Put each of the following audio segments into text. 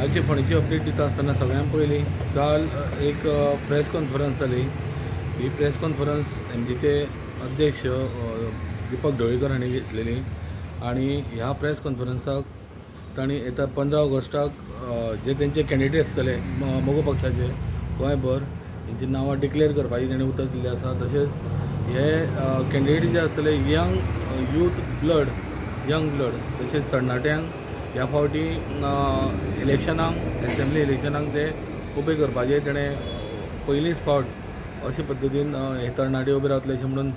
आजची फोंडेची अपडेट दिता आसतना सगळ्यां पयलीं काल एक प्रेस कॉन्फरन्स जाली. ही प्रेस कॉन्फरन्स एमजीचे अध्यक्ष दीपक ढवळीकर हांणी घेतलेली आनी ह्या प्रेस कॉन्फरन्साक तांणी येता 15 ऑगस्टाक जे तेंचे कॅन्डिडेट आसतले मगो पक्षाचे गोंयभर तेंची नांवां डिक्लेअर करपाची तांणी उतर दिल्लें आसा. तशेंच हे कॅन्डिडेट जे आसतले young youth blood, young blood तशेंच तरणाट्यांक ह्या फावटी इलेक्शनाक, एसेंब्ली इलेक्शनाक ते उबे करपाचे तेणें पयलींच फावट अशे पद्दतीन हे तरणाटे उबे रावतले अशें म्हणून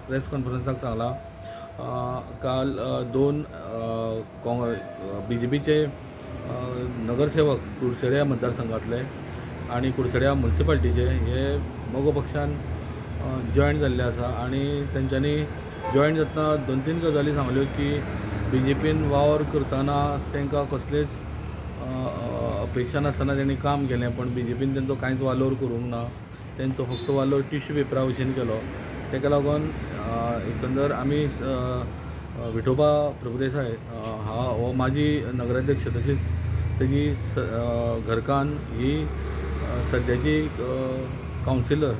प्रेस कॉन्फरन्साक सांगलां. काल दोन बीजेपीचे नगरसेवक कुडचड्या मतदारसंघातले आनी कुडचड्या मुन्सिपाल्टीचे हे मगो पक्षान जॉयन जाल्ले आसा आनी तेंच्यांनी जॉयन जातना 2-3 गजाली सांगल्यो की बीजेपीन वावर करतना तांकां कसलेच अपेक्षा नासतना तेणी काम केलें, पण बीजेपीन तेंचो कांयच वालोर करूंक ना, तेंचो फक्त वालोर टिश्यू पेपरा भशेन केलो. ताका लागून एकंदर आमी विठोबा प्रभुदेसाय हा हो माजी नगराध्यक्ष तशेंच तेजी घरकान्न ही सद्याची कावन्सिलर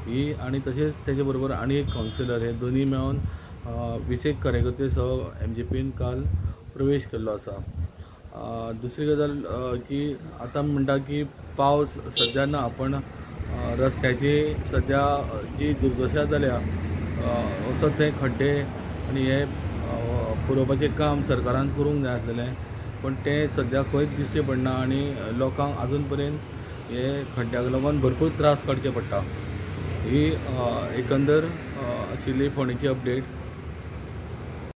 ही आनी तशेंच तेजे बरोबर आनी एक कावन्सिलर हे दोनूय मेळोन 20 कार्यकर्ते सह एमजीपीन काल प्रवेश केल्लो आसा. दुसरी गजाल की आतां म्हणटा की पावस सद्या ना, पण रस्त्याची सद्या जी दुर्दशा जाल्या असो ते खड्डे आनी हे पुरोवपाचें काम सरकारान करूंक जाय आसलेलें, पण तें सद्या खंयच दिश्टी पडना आनी लोकांक आजून पर्यंत हे खड्ड्याक लागून भरपूर त्रास काडचे पडटा. ही एकंदर आशिल्ली फोंडेची अपडेट.